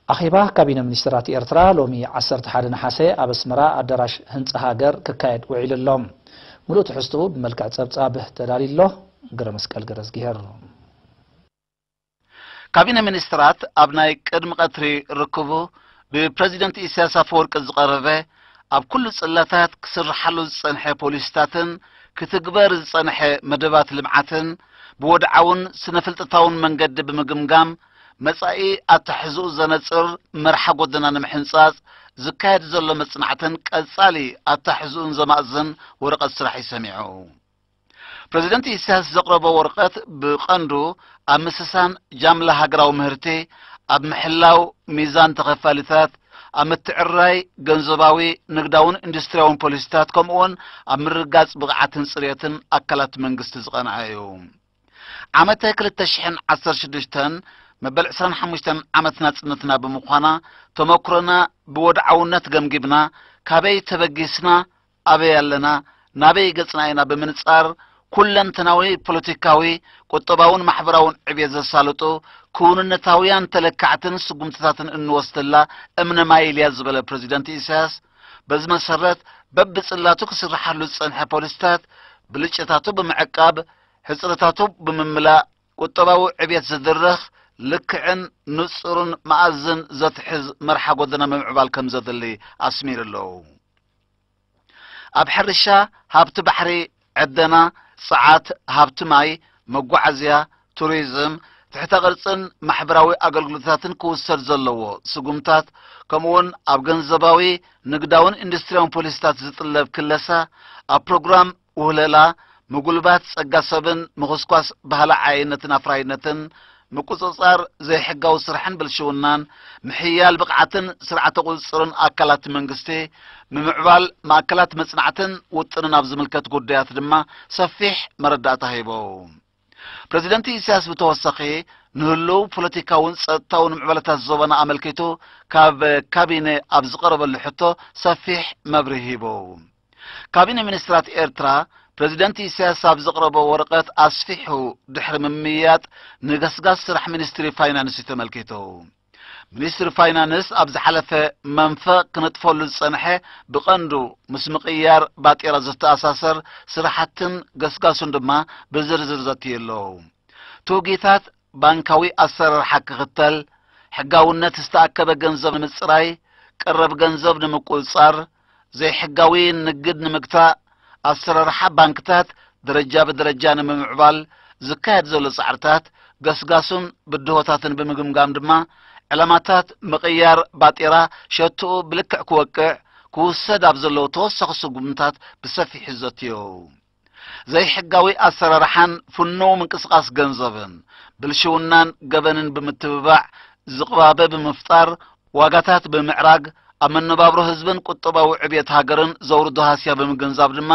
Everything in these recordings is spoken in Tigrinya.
ኣኼባ ካቢነ ሚኒስትራት ኤርትራ ሎሚ ዓሰርተ ሓደ ነሓሰ ኣብ ኣስመራ ኣዳራሽ ህንጻ ሃገር ክካየድ ውዒሉ ኣሎ። ምሉእ ትሕዝትኡ ብመልክዕ ጸብጻብ ተዳልዩ ኣሎ። ገረመስቀል ገረዝጊሄር። ካቢነ ሚኒስትራት ኣብ ናይ ቅድሚ ቀትሪ ርክቡ ብፕረዚደንት ኢሳያስ ኣፈወርቂ ዝቐረበ ኣብ ኩሉ ጽላታት ክስርሓሉ ዝጸንሐ ፖሊሲታትን ክትግበር ዝጸንሐ መደባት ልምዓትን ብወድዓውን ስነ-ፍልጠታውን መንገዲ ብምግምጋም መጻኢ ኣተሕዝኡ ዘነጽር መርሓ ጎደና ንምሕንጻጽ ዝካየድ ዘሎ መጽናዕትን ቀጻሊ ኣተሕዝኡን ዘማእዝን ወረቐት ስራሕ እዩ ሰሚዑ። ፕረዚደንት ኢሳያስ ዘቕረቦ ወረቐት ብቐንዱ ኣብ ምስሳን ጃምላ ሃገራዊ ምህርቲ፣ ኣብ ምሕላው ሚዛን ተኸፋሊታት፣ ኣብ ምትዕርራይ ገንዘባዊ፣ ንግዳውን ኢንዱስትሪያውን ፖሊሲታት ከምኡውን ኣብ ምርግጋጽ ብቕዓትን ጽሬትን ኣካላት መንግስቲ ዝቐንዐ እዩ። ዓመተ ክልተ ሽሕን ዓሰርተ ሽዱሽተን መበል ዕስራን ሓሙሽተን ዓመት ናጽነትና ብምዃና ተመኩሮና ብወድዓውነት ገምጊምና ካበይ ተበጊስና ኣበይ ኣለና ናበይ ገጽና ኢና ብምንጻር ኩለንተናዊ ፖለቲካዊ ቁጠባውን ማሕበራውን ዕብየት ዘሳልጡ ክውንነታውያን ተለካዕትን ስጉምትታትን እንወስደላ እምነ ማይ ኢልያ ዝበለ ፕረዚደንት ኢሳያስ በዚ መሰረት በብጽላቱ ክስርሓሉ ዝጸንሐ ፖሊሲታት ብልጭታቱ ብምዕቃብ ሕጽረታቱ ብምምላእ ቁጠባዊ ዕብየት ዝድርኽ ልክዕን ንጹርን መኣዝን ዘትሕዝ መርሓ ጎደና ምምዕባል ከም ዘድሊ ኣስሚሩ ኣሎ። ኣብ ሕርሻ፣ ሃብቲ ባሕሪ፣ ዕደና፣ ጸዓት፣ ሃብቲ ማይ፣ መጓዓዝያ፣ ቱሪዝም፣ ትሕተ ቅርጽን ማሕበራዊ ኣገልግሎታትን ክውሰድ ዘለዎ ስጉምታት ከምኡውን ኣብ ገንዘባዊ ንግዳውን ኢንዱስትሪያውን ፖሊሲታት ዝጥለብ ክለሳ ኣብ ፕሮግራም ውህለላ ምጉልባት ጸጋ ሰብን ምኹስኳስ ባህሊ ዓያይነትን ኣፍራይነትን ምቁጽጻር ዘይሕጋዊ ስራሕን ብልሽውናን ምሕያል ብቕዓትን ስርዓተ ቁጽጽርን ኣካላት መንግስቲ ምምዕባል ማእከላት መጽናዕትን ውጥንን ኣብ ዝምልከት ጉዳያት ድማ ሰፊሕ መረዳእታ ሂቦም። ፕረዚደንት ኢሳያስ ብተወሳኺ ንህልው ፖለቲካውን ጸጥታውን ምዕባለታት ዞባና ኣመልኪቱ ካብ ካቢነ ኣብ ዝቐረበሉ ሕቶ ሰፊሕ መብርሂ ሂቡ። ካቢነ ሚኒስትራት ኤርትራ ፕረዚደንት ኢሳያስ ኣብ ዘቕረቦ ወረቐት ኣስፊሑ ድሕሪ ምምይያጥ ንገስጋስ ስራሕ ሚኒስትሪ ፋይናንስ እዩ ተመልኪቱ። ሚኒስትሪ ፋይናንስ ኣብ ዝሓለፈ መንፈቕ ክነጥፈሉ ዝጸንሐ ብቐንዱ ምስ ምቕያር ባጤራ ዝተኣሳሰር ስራሕትን ገስጋሱን ድማ ብዝርዝር ዘትዩ ኣሎ። ትውጊታት ባንካዊ ኣሰራርሓ ክኽተል፣ ሕጋውነት ዝተኣከበ ገንዘብ ንምጽራይ፣ ቀረብ ገንዘብ ንምቁጽጻር፣ ዘይሕጋዊ ንግድ ንምግታእ፣ ኣሰራርሓ ባንክታት ደረጃ ብደረጃ ንምምዕባል ዝካየድ ዘሎ ጻዕርታት ገስጋሱን ብድሆታትን ብምግምጋም ድማ ዕላማታት ምቕያር ባጤራ ሸትኡ ብልክዕ ክወቅዕ ክውሰድ ኣብ ዘለዎ ተወሳኺ ስጉምታት ብሰፊሑ ዘትዮ። ዘይሕጋዊ ኣሰራርሓን ፍኑው ምንቅስቓስ ገንዘብን ብልሽውናን ገበንን ብምትብባዕ ዝቕባበ ብምፍጣር ዋጋታት ብምዕራግ ኣብ መነባብሮ ህዝብን ቁጠባዊ ዕብየት ሃገርን ዘውርዶ ሃስያ ብምግንዛብ ድማ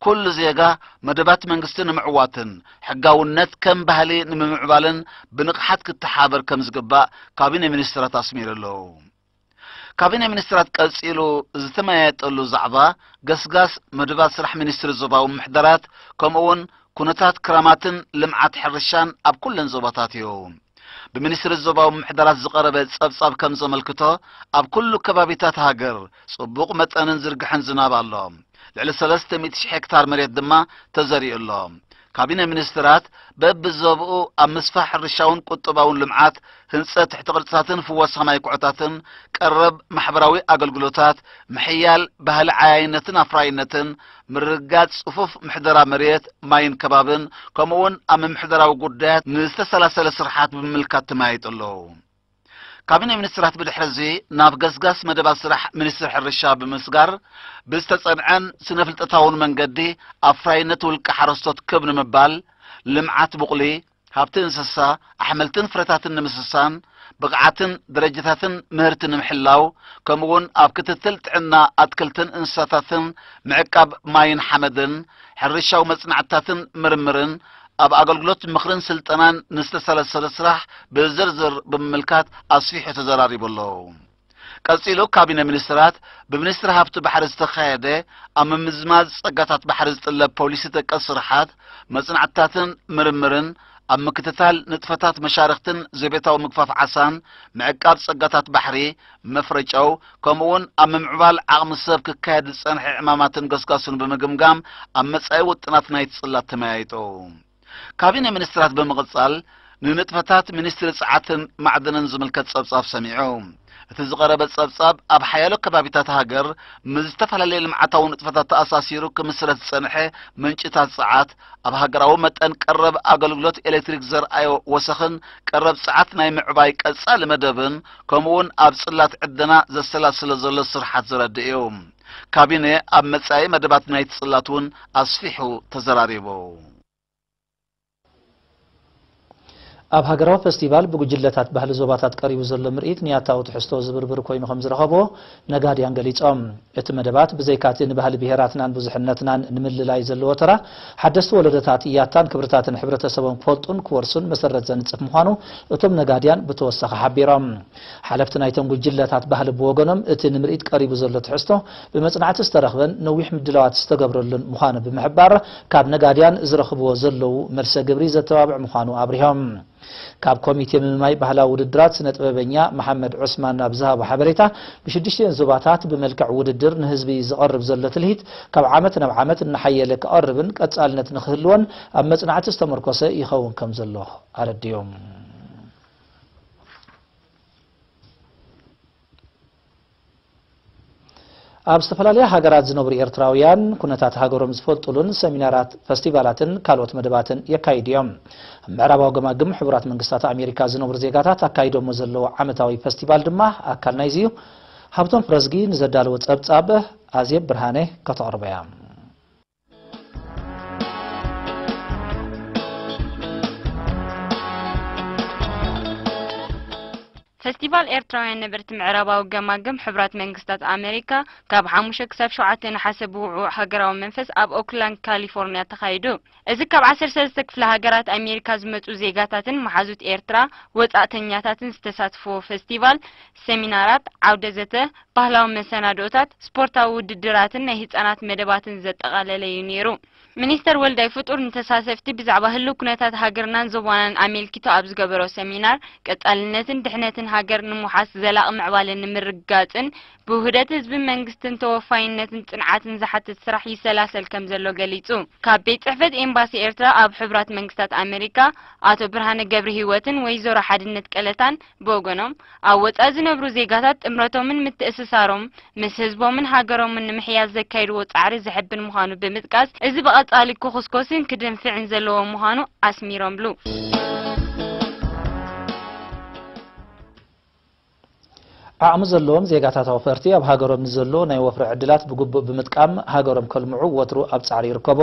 ኩሉ ዜጋ መደባት መንግስቲ ንምዕዋትን ሕጋውነት ከም ባህሊ ንምምዕባልን ብንቕሓት ክተሓባበር ከም ዝግባእ ካቢነ ሚኒስትራት ኣስሚሩ ኣሎ። ካቢነ ሚኒስትራት ቀጺሉ ዝተመያየጠሉ ዛዕባ ገስጋስ መደባት ስራሕ ሚኒስትሪ ዞባዊ ምሕደራት ከምኡ እውን ኩነታት ክራማትን ልምዓት ሕርሻን ኣብ ኩለን ዞባታት እዩ። ብሚኒስትሪ ዞባዊ ምሕደራት ዝቐረበ ጸብጻብ ከም ዘመልክቶ ኣብ ኩሉ ከባቢታት ሃገር ጽቡቕ መጠንን ዝርግሐን ዝናብ ኣሎ። ልዕሊ ሰለስተ ሚእቲ ሺሕ ሄክታር መሬት ድማ ተዘሪኡ ኣሎ። ካቢነ ሚኒስትራት በብዞብኡ ኣብ ምስፋሕ ሕርሻውን ቁጠባውን ልምዓት፣ ህንጸት ትሕቲ ቅርጽታትን ፍወሳ ማይ ኩዕታትን፣ ቀረብ ማሕበራዊ ኣገልግሎታት፣ ምሕያል ባህሊ ዓያይነትን ኣፍራይነትን፣ ምርግጋጽ ጽፉፍ ምሕደራ መሬት፣ ማይን ከባብን፣ ከምኡውን ኣብ ምምሕዳራዊ ጉዳያት ንዝተሰላሰለ ስርሓት ብምምልካት ተመያይጡ ኣሎ። ካቢነ ሚኒስትራት ብድሕሪ እዚ ናብ ገስጋስ መደባት ስራሕ ሚኒስትሪ ሕርሻ ብምስጋር ብዝተጸንዐን ስነ ፍልጠታውን መንገዲ ኣፍራይነት ውልቀ ሓረስቶት ክብ ንምባል፣ ልምዓት ቡቕሊ፣ ሃብቲ እንስሳ፣ ኣሕምልትን ፍረታትን ንምስሳን፣ ብቕዓትን ደረጃታትን ምህርቲ ንምሕላው፣ ከምኡውን ኣብ ክትትል ጥዕና ኣትክልትን እንስሳታትን ምዕቃብ ማይን ሓመድን፣ ሕርሻዊ መጽናዕትታትን ምርምርን፣ ኣብ ኣገልግሎት ምኽርን ስልጠናን ንዝተሰለሰለ ስራሕ ብዝርዝር ብምምልካት ኣስፊሑ ተዘራሪቡ ኣሎ። ቀጺሉ ካቢነ ሚኒስትራት ብሚኒስትሪ ሃብቲ ባሕሪ ዝተኻየደ ኣብ ምምዝማዝ ጸጋታት ባሕሪ ዝጥለብ ፖሊሲ ጠቀስ ስርሓት መጽናዕትታትን ምርምርን ኣብ ምክትታል ንጥፈታት መሻርኽትን ዘቤታዊ ምግፋፍ ዓሳን፣ ምዕቃብ ጸጋታት ባሕሪ፣ መፍረጫው፣ ከምኡውን ኣብ ምምዕባል ዓቕሚ ሰብ ክካየድ ዝጸንሐ ዕማማትን ገስጋሱን ብምግምጋም፣ ኣብ መጻኢ ውጥናት ናይቲ ጽላት ተመያይጡ። ካቢነ ሚኒስትራት ብምቕጻል፣ ንንጥፈታት ሚኒስትሪ ጸዓትን ማዕድንን ዝምልከት ጸብጻብ ሰሚዑ። እቲ ዝቐረበ ጸብጻብ፣ ኣብ ሓያሎ ከባቢታት ሃገር ምስ ዝተፈላለየ ልምዓታዊ ንጥፈታት ተኣሳሲሩ ክምስረት ዝጸንሐ ምንጭታት ጸዓት፣ ኣብ ሃገራዊ መጠን ቀረብ ኣገልግሎት ኤሌክትሪክ ዘርኣዮ ወሰኽን ቀረብ ጸዓት ናይ ምዕባይ ቀጻሊ መደብን፣ ከምኡውን ኣብ ጽላት ዕደና ዘሰላስሎ ዘሎ ስርሓት ዘረድእ እዩ። ካቢነ ኣብ መጻኢ መደባት ናይቲ ጽላት እውን ኣስፊሑ ተዘራሪቡ። ኣብ ሃገራዊ ፈስቲቫል ብጉጅለታት ባህሊ ዞባታት ቀሪቡ ዘሎ ምርኢት ንያታዊ ትሕዝቶ ዝብርብር ኮይኑ ከም ዝረኸቦ ነጋድያን ገሊጾም። እቲ መደባት ብዘይካቲ ንባህሊ ብሄራትናን ብዙሕነትናን ንምልላይ ዘለዎ ተራ፣ ሓደስቲ ወለዶታት ያታን ክብርታትን ሕብረተሰቦም ክፈልጡን ክወርሱን መሰረት ዘንጽፍ ምዃኑ እቶም ነጋድያን ብተወሳኺ ሓቢሮም። ሓለፍቲ ናይቶም ጉጅለታት ባህሊ ብወገኖም፣ እቲ ንምርኢት ቀሪቡ ዘሎ ትሕዝቶ ብመጽናዕቲ ዝተረኽበን ነዊሕ ምድላዋት ዝተገብረሉን ምዃኑ ብምሕባር፣ ካብ ነጋድያን ዝረኽብዎ ዘለዉ መልሰ ግብሪ ዘተባብዕ ምዃኑ ኣብሪሆም። ካብ ኮሚቴ ምምማይ ባህላዊ ውድድራት፣ ስነ ጥበበኛ መሓመድ ዑስማን ኣብ ዝሃቦ ሓበሬታ፣ ብሽዱሽቲኦን ዞባታት ብመልክዕ ውድድር ንህዝቢ ዝቐርብ ዘሎ ትልሂት፣ ካብ ዓመት ናብ ዓመት እናሓየለ ክቐርብን ቀጻልነት ንክህልዎን ኣብ መጽናዕቲ ዝተመርኮሰ ይኸውን ከም ዘሎ ኣረዲኦም። ኣብ ዝተፈላለያ ሃገራት ዝነብሩ ኤርትራውያን ኩነታት ሃገሮም ዝፈልጡሉን ሰሚናራት፣ ፈስቲቫላትን ካልኦት መደባትን የካይዱ እዮም። ኣብ ምዕራባዊ ገማግም ሕቡራት መንግስታት ኣሜሪካ ዝነብሩ ዜጋታት ኣካይዶሞ ዘለዉ ዓመታዊ ፈስቲቫል ድማ ኣካል ናይዚ እዩ። ሃብቶም ፍረዝጊ ንዘዳለዎ ጸብጻብ ኣዜብ ብርሃነ ከተቕርቦ እያ። ፈስቲቫል ኤርትራውያን ነበርቲ ምዕራባዊ ገማግም ሕቡራት መንግስታት ኣመሪካ ካብ ሓሙሽተ ክሳብ ሸውዓተ ነሓሰ ብውዕዉዕ ሃገራዊ መንፈስ ኣብ ኦክላንድ ካሊፎርኒያ ተኻይዱ። እዚ ካብ ዓሰርተ ሰለስተ ክፍለ ሃገራት ኣሜሪካ ዝመጹ ዜጋታትን መሓዙት ኤርትራ ወጻእተኛታትን ዝተሳትፍዎ ፈስቲቫል፣ ሰሚናራት፣ ዓውደ ዘተ፣ ባህላዊ መሰናድኦታት፣ ስፖርታዊ ውድድራትን ናይ ህጻናት መደባትን ዘጠቓለለ እዩ ነይሩ። ሚኒስተር ወልዳይ ፍጡር ንተሳተፍቲ ብዛዕባ ህልው ኩነታት ሃገርናን ዞባናን ኣመልኪቱ ኣብ ዝገበሮ ሰሚናር፣ ቀጻልነትን ድሕነትን ሃገር ንምውሓስ፣ ዘላቒ ምዕባለ ንምርግጋጽን ብውህደት ህዝብን መንግስትን ተወፋይነትን ጽንዓትን ዝሓትት ስራሕ ይሰላሰል ከም ዘሎ ገሊጹ። ካብ ቤት ጽሕፈት ኤምባሲ ኤርትራ ኣብ ሕቡራት መንግስታት ኣመሪካ ኣቶ ብርሃነ ገብረ ህይወትን ወይዘሮ ሓድነት ቀለታን ብወገኖም፣ ኣብ ወጻኢ ዝነብሩ ዜጋታት ጥምረቶምን ምትእስሳሮም ምስ ህዝቦምን ሃገሮምን ንምሕያል ዘካይድዎ ጻዕሪ ዘሐብን ምዃኑ ብምጥቃስ፣ እዚ ብቐጻሊ ክኹስኮስን ክድንፍዕን ዘለዎ ምዃኑ ኣስሚሮምሉ። ዓቕሚ ዘለዎም ዜጋታት ኣውፈርቲ ኣብ ሃገሮም ንዘሎ ናይ ወፍሪ ዕድላት ብግቡእ ብምጥቃም ሃገሮም ከልምዑ ወትሩ ኣብ ጻዕሪ ይርከቡ።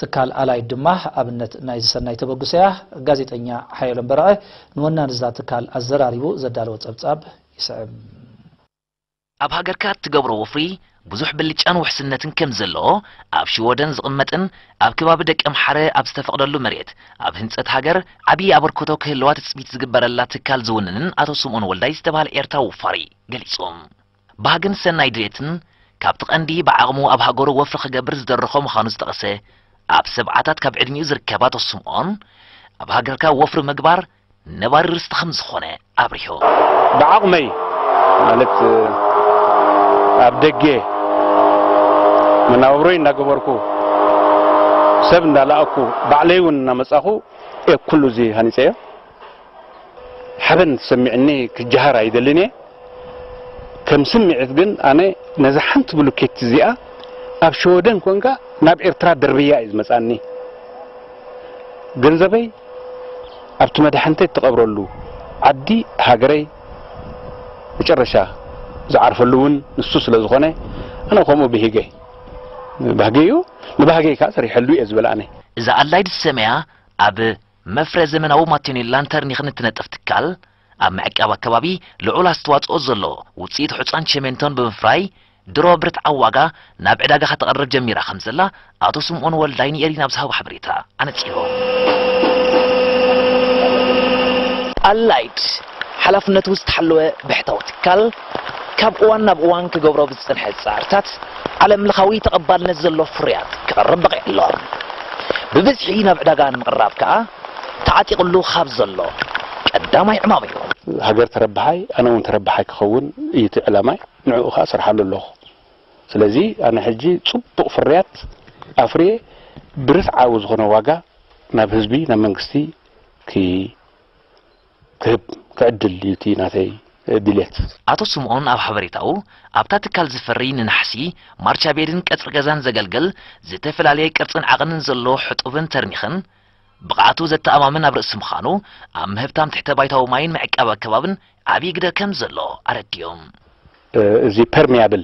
ትካል ኣላይድ ድማ ኣብነት ናይዚ ሰናይ ተበግሶ እያ። ጋዜጠኛ ሓየሎም በረቐ ንወናን እዛ ትካል ኣዘራሪቡ ዘዳለዎ ጸብጻብ ይስዕብ። ኣብ ሃገርካ እትገብሮ ወፍሪ ብዙሕ ብልጫን ውሕስነትን ከም ዘለዎ፣ ኣብ ሽወደን ዝቕመጥን ኣብ ከባቢ ደቀምሓረ ኣብ ዝተፈቕደሉ መሬት ኣብ ህንጸት ሃገር ዓብዪ ኣበርክቶ ክህልዋ ትጽቢት ዝግበረላ ትካል ዝውንንን ኣቶ ስምኦን ወልዳይ ዝተባህለ ኤርትራዊ ወፋሪ ገሊጹ። ባህግን ሰናይ ድሌትን ካብቲ ቀንዲ ብዓቕሙ ኣብ ሃገሩ ወፍሪ ክገብር ዝደረኾ ምዃኑ ዝጠቐሰ ኣብ ሰብዓታት ካብ ዕድሚኡ ዝርከብ ኣቶ ስምኦን፣ ኣብ ሃገርካ ወፍሪ ምግባር ነባሪ ርስቲ ከም ዝኾነ ኣብሪሁ። ብዓቕመይ፣ ማለት ኣብ ደገ መናብሮይ እንዳገበርኩ፣ ሰብ እንዳለኣኩ፣ ባዕለይ እውን እናመጻኹ እየ ኩሉ እዚ ሃኒጸዮ። ሓበን ተሰሚዕኒ ክጀሃር ኣይደልን እየ። ከም ስምዒት ግን ኣነ ነዛ ሓንቲ ብሉኬት እዚኣ ኣብ ሸወደን ኮንካ ናብ ኤርትራ ደርብያ እዩ ዝመጻኒ። ገንዘበይ ኣብቲ መድሓንተይ እትቐብረሉ ዓዲ ሃገረይ መጨረሻ ዝዓርፈሉ እውን ንሱ ስለ ዝኾነ ኣነ ከምኡ ብሂገ ባህገይ እዩ። ንባህገይ ከዓ ሰሪሐሉ እየ ዝበል ኣነ። እዛ ኣላይድ ዝሰመያ ኣብ መፍረ ዘመናዊ ማቴኔላን ተርኒኽን እትነጥፍ ትካል፣ ኣብ ምዕቃብ ኣከባቢ ልዑል ኣስተዋጽኦ ዘሎ ውጽኢት ሑጻን ሸሜንቶን ብምፍራይ፣ ድሮ ብርትዓዊ ዋጋ ናብ ዕዳጋ ከተቕርብ ጀሚራ ከም ዘላ ኣቶ ስምኦን ወልዳይ ንኤሪና ኣብ ዝሃቦ ሓበሬታ ኣነጺሩ። ኣላይድ ሓላፍነቱ ዝተሓለወ ብሕታዊ ትካል፣ ካብ እዋን ናብ እዋን ክገብሮ ብዝጸንሐ ጻዕርታት፣ ዓለም ለኻዊ ተቐባልነት ዘሎ ፍርያት ክቐርብ በቒዑ ኣሎ። ብብዝሒ ናብ ዕዳጋ ንምቕራብ ከኣ፣ ተዓጢቕሉ ካብ ዘሎ ቀዳማይ ዕማም እዩ። ሃገር ተረባሓይ ኣነ እውን ተረባሓይ ክኸውን እዩ እቲ ዕላማይ። ንዕኡ ከዓ ስርሓሉ ኣለኹ። ስለዚ ኣነ ሕጂ ጽቡቕ ፍርያት ኣፍርየ ብርትዓዊ ዝኾነ ዋጋ ናብ ህዝቢ ናብ መንግስቲ ክህብ ክዕድል እዩ እቲ ናተይ ድሌት። ኣቶ ስምኦን ኣብ ሓበሬታኡ ኣብታ ትካል ዝፈሪ ንናሕሲ ማርቻ ቤድን ቀጽሪ ገዛን ዘገልግል ዝተፈላለየ ቅርጽን ዓቐንን ዘለዎ ሕጡብን ተርሚኽን ብቕዓቱ ዘተኣማምን ኣብ ርእሲ ምዃኑ ኣብ ምህብታም ትሕተ ባይታዊ ማይን ምዕቃብ ኣከባብን ዓብዪ ግደ ከም ዘሎ ኣረዲኦም። እዚ ፐርሚያብል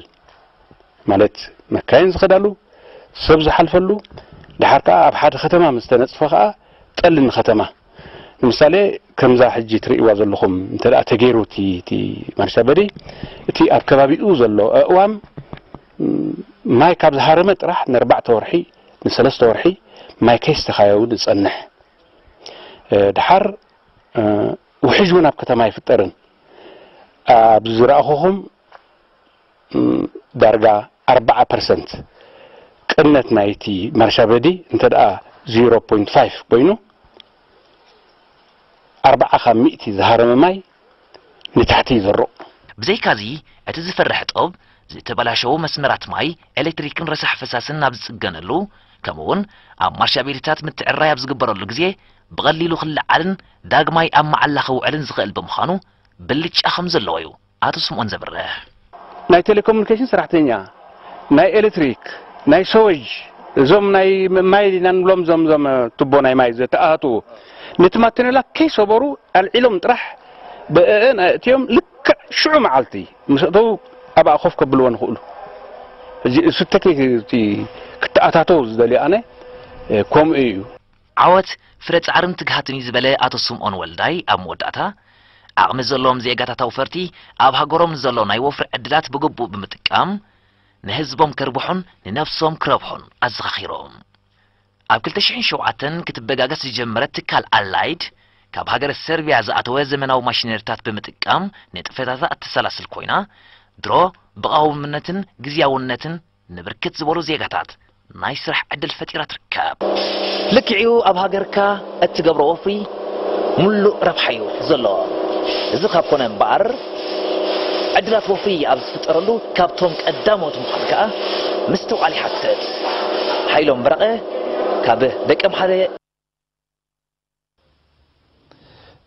ማለት መካይን ዝኸዳሉ ሰብ ዝሓልፈሉ ድሓር ከዓ ኣብ ሓደ ከተማ ምስ ተነፅፈ ከዓ ጠሊ ንከተማ ንምሳሌ ከምዛ ሕጂ ትርእይዋ ዘለኹም እንተ ደኣ ተገይሩ እቲ እቲ ማርሻ በዲ እቲ ኣብ ከባቢኡ ዘሎ ኣእዋም ማይ ካብ ዝሃረመ ጥራሕ ንኣርባዕተ ወርሒ ንሰለስተ ወርሒ ማይ ከይስተኻየው ዝጸንሕ ድሓር ውሕጅ እውን ኣብ ከተማ ኣይፍጠርን ኣብ ዝረኣኹኹም ዳርጋ ኣርባዓ ፐርሰንት ቅነት ናይቲ ማርሻ በዲ እንተ ደኣ ዜሮ ፖይንት ፋይቭ ኮይኑ ኣርባዓ ካብ ሚእቲ ዝሃረመ ማይ ንታሕቲ እዩ ዘርቕ። ብዘይካዚ እቲ ዝፈርሕ ጦብ ዝተበላሸዉ መስመራት ማይ፣ ኤሌክትሪክን ረሳሕ ፈሳስን ናብ ዝጽገነሉ ከምኡ እውን ኣብ ማርሻ ቤድታት ምትዕርራይ ኣብ ዝግበረሉ ግዜ ብቐሊሉ ክለዓልን ዳግማይ ኣብ መዓላ ክውዕልን ዝኽእል ብምዃኑ ብልጫ ከም ዘለዎ እዩ ኣቶ ስምኦን ዘብርህ። ናይ ቴሌኮሙኒኬሽን ሰራሕተኛ፣ ናይ ኤሌክትሪክ፣ ናይ ሰወጅ፣ እዞም ናይ ማይ ኢና ንብሎም እዞም እዞም ቱቦ ናይ ማይ ዘተኣቱ ነቲ ማቴኔላ ከይሰበሩ ኣልዒሎም ጥራሕ ብእእን ኣእትዮም ልክዕ ሽዑ መዓልቲ ምስ እተው ኣብኣ ኮፍ ከብልዎ ንኽእሉ። ሕጂ እሱ ቴክኒክ እቲ ክተኣታተው ዝደልዮ ኣነ ከምኡ እዩ። ዓወት ፍረ ጻዕርን ትግሃትን እዩ ዝበለ ኣቶ ስምኦን ወልዳይ ኣብ መወዳእታ፣ ዓቕሚ ዘለዎም ዜጋታት ኣውፈርቲ ኣብ ሃገሮም ንዘሎ ናይ ወፍሪ ዕድላት ብግቡእ ብምጥቃም ንህዝቦም ከርብሑን ንነብሶም ክረብሑን ኣዘኻኺሮም። ኣብ ክልተ ሽሕን ሸውዓተን ክትበጋገስ ዝጀመረት ትካል ኣላይድ ካብ ሃገረ ሰርቢያ ዝኣተወ ዘመናዊ ማሽነሪታት ብምጥቃም ንጥፈታታ እተሰላስል ኮይና ድሮ ብቐዋምነትን ግዝያውነትን ንብርክት ዝበሉ ዜጋታት ናይ ስራሕ ዕድል ፈጢራ ትርከብ። ልክዕ'ዩ ኣብ ሃገርካ እትገብሮ ወፍሪ ሙሉእ ረብሓ'ዩ ዘለዎ። እዚ ካብ ኮነ እምበኣር ዕድላት ወፍሪ ኣብ ዝፍጠረሉ ካብቶም ቀዳሞት ምዃን ከኣ ምስትውዓል ይሓትት። ሓይሎም በረቐ ካብ ደቀምሓረ።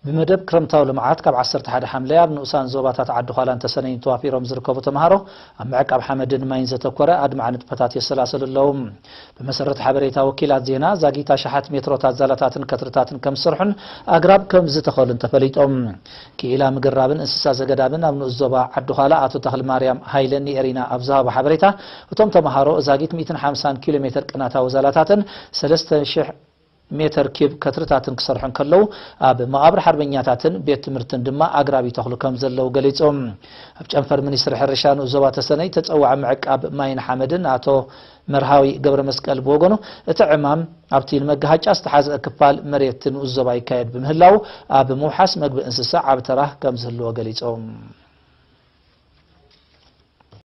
ብመደብ ክረምታዊ ልምዓት ካብ ዓሰርተ ሓደ ሓምለ ኣብ ንኡሳን ዞባታት ዓዲ ዃላን ተሰነይን ተዋፊሮም ዝርከቡ ተምሃሮ ኣብ ምዕቃብ ሓመድን ማይን ዘተኮረ ኣድማዒ ንጥፈታት የሰላስሉ ኣለዉ። ብመሰረት ሓበሬታ ወኪላት ዜና ዛጊት ኣሽሓት ሜትሮታት ዛላታትን ከትርታትን ከም ዝሰርሑን ኣግራብ ከም ዝተኸሉን ተፈሊጦም። ክኢላ ምግራብን እንስሳ ዘገዳብን ኣብ ንኡስ ዞባ ዓዲ ዃላ ኣቶ ተኽልማርያም ሃይለ ንኤሪና ኣብ ዝሃቦ ሓበሬታ እቶም ተምሃሮ ዛጊት ሚእትን ሓምሳን ኪሎ ሜትር ቅናታዊ ዛላታትን ሰለስተ ሽሕ ሜተር ኪብ ከትርታትን ክሰርሑ እንከለዉ ኣብ መቓብር ሓርበኛታትን ቤት ትምህርትን ድማ ኣግራብ ይተኽሉ ከም ዘለዉ ገሊጾም። ኣብ ጨንፈር ሚኒስትሪ ሕርሻ ንኡስ ዞባ ተሰነይ ተጸዋዒ ምዕቃብ ማይን ሓመድን ኣቶ መርሃዊ ገብረመስቀል ብወገኑ እቲ ዕማም ኣብቲ ንመጋሃጫ ዝተሓዝአ ክፋል መሬት ንኡስ ዞባ ይካየድ ብምህላዉ ኣብ ምውሓስ መግቢ እንስሳ ዓቢ ተራ ከም ዝህልዎ ገሊጾም።